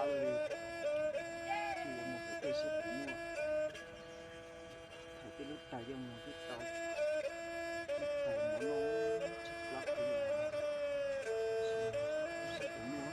Tsis yuav mus pem tej seb puas muaj. Thaum tej lub tais yog mus twb tau, lub tais mov noj tshaib plab heev, seb puas muaj.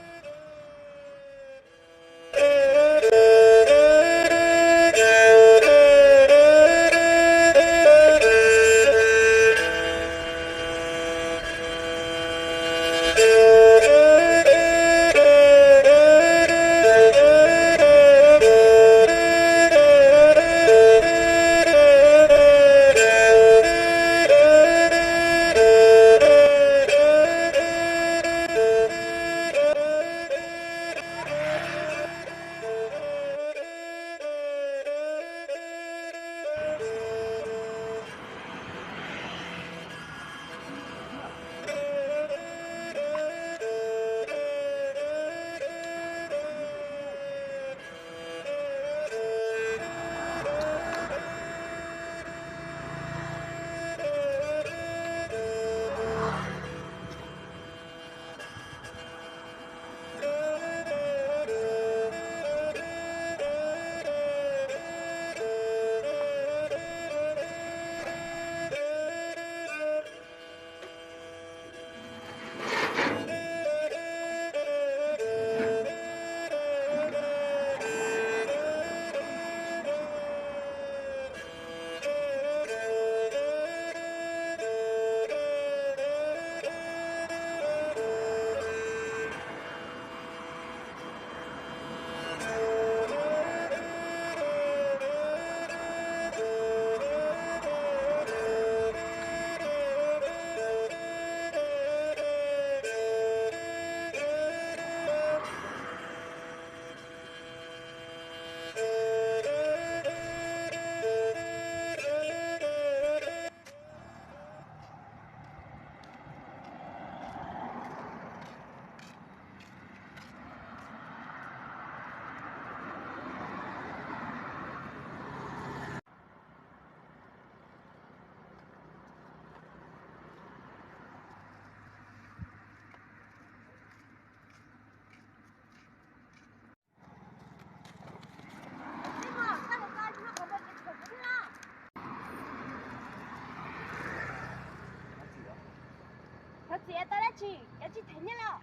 Thov txiav tau dab tsi? Cov tsis them nyiaj los?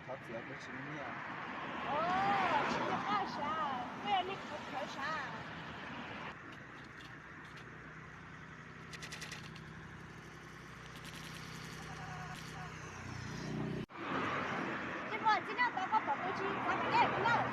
Thov txiav kuv tsis muaj nyiaj. Tsis muaj qab sav, koj yog nej khov khav sav. Ces koj txiv nyob tod koj pom kuv tsis txav kuv nyiaj kuv lawm.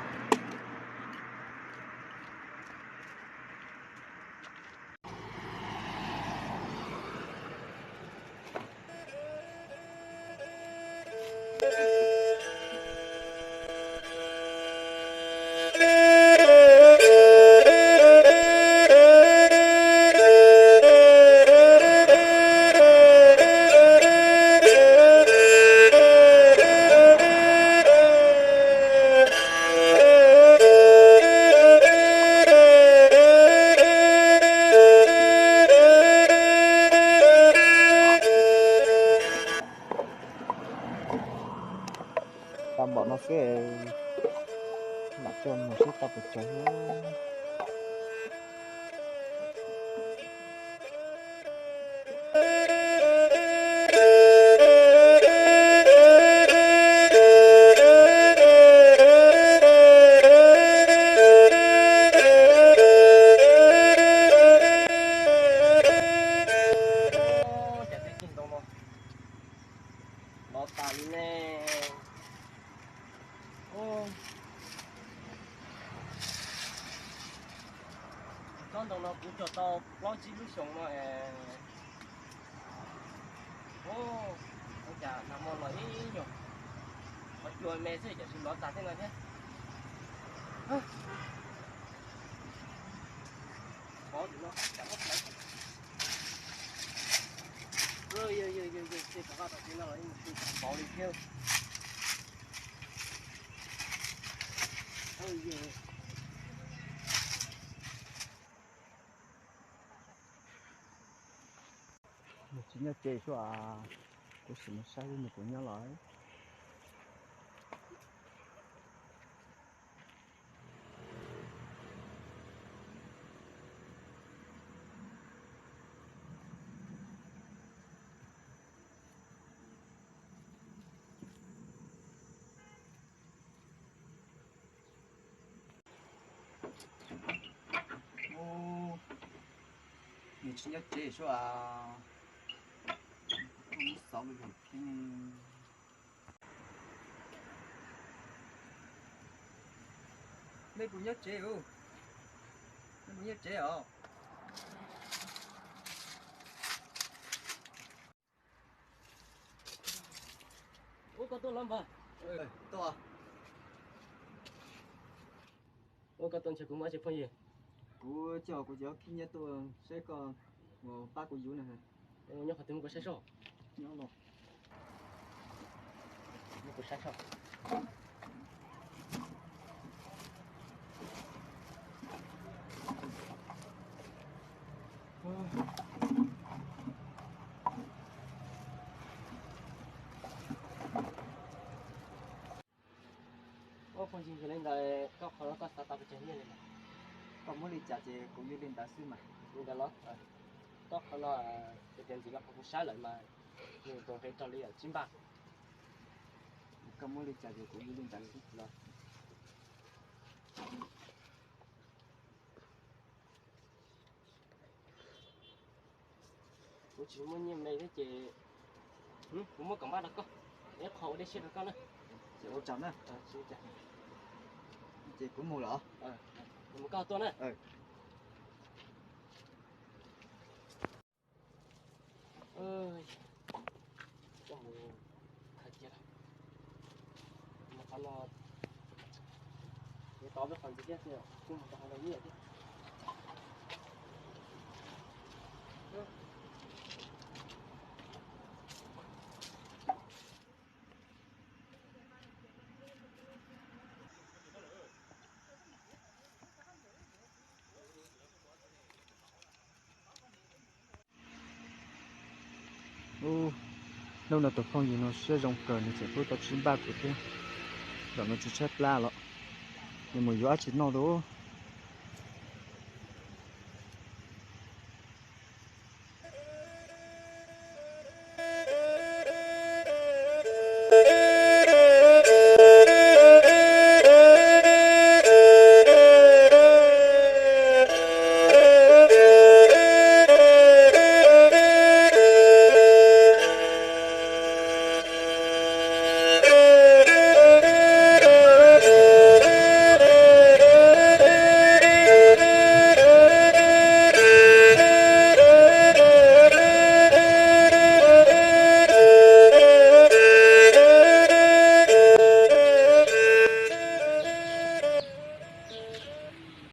Tau npaum no xwb, lam coj mus seb tau puas tsawg thiab. Cas teb tsis ntoo no los tas li ne. Tsob ntoo no kuv cog tau plaub tsib lub xyoo no. Ua cas nag hmo los ib nyuag qhov cua me xwb, tiam sis lov tas tej no thiab. Pov tim no, tej tom vaj tom tsev no los yeej pov li thiab. Nws tsis nyob tsev xwb as, kuv sim mus saib nws puas nyob lawm. Nyob tsev sua, xov lus thiab. Nej puas nyob tsev os? Nej puas nyob tsev os? Ua koj tuaj los npawg. Tuaj. Ua koj tuaj nrhiav kuv muaj tsis phooj ywg? Kuv coj kuv cov khib nyiab tuaj saib koj mus pab kuv yuav na. Nyob qhov twg muab kuv saib soj. Nyob no. Muab kuv saib soj. Ua phooj ywg, yog li ntawd koj qhov no koj xav tau pes tsawg nyiaj li? Koj muab li cas ces kuv yuav li ntawd xwb mas. Li ntawd los? Koj qhov no, tias ntxiv no qhov kuv saib lawm mas nws tus nqi raug li tsib npaj. Koj muab li cas ces kuv yuav li ntawd xwb los. Kuv tsis muaj nyiaj me thiab ces kuv muab kom npaj rau koj, ib qho ua dej siab rau koj na. Ces ua tsaug na. Ces kuv mus lawm. Mus koj tuaj na. Coj mus khaws cia lawm. Qhov no yuav tau peb qhov ntxiv thiab, kuj mus tau qhov ntau nyiaj thiab. Ub, hnub no tus phooj ywg no siab zoo kawg, nws tseem pub tau tsib npaj kuv thiab. Zaum no tsis tshaib plab los, nws mus yuav dab tsi noj dua.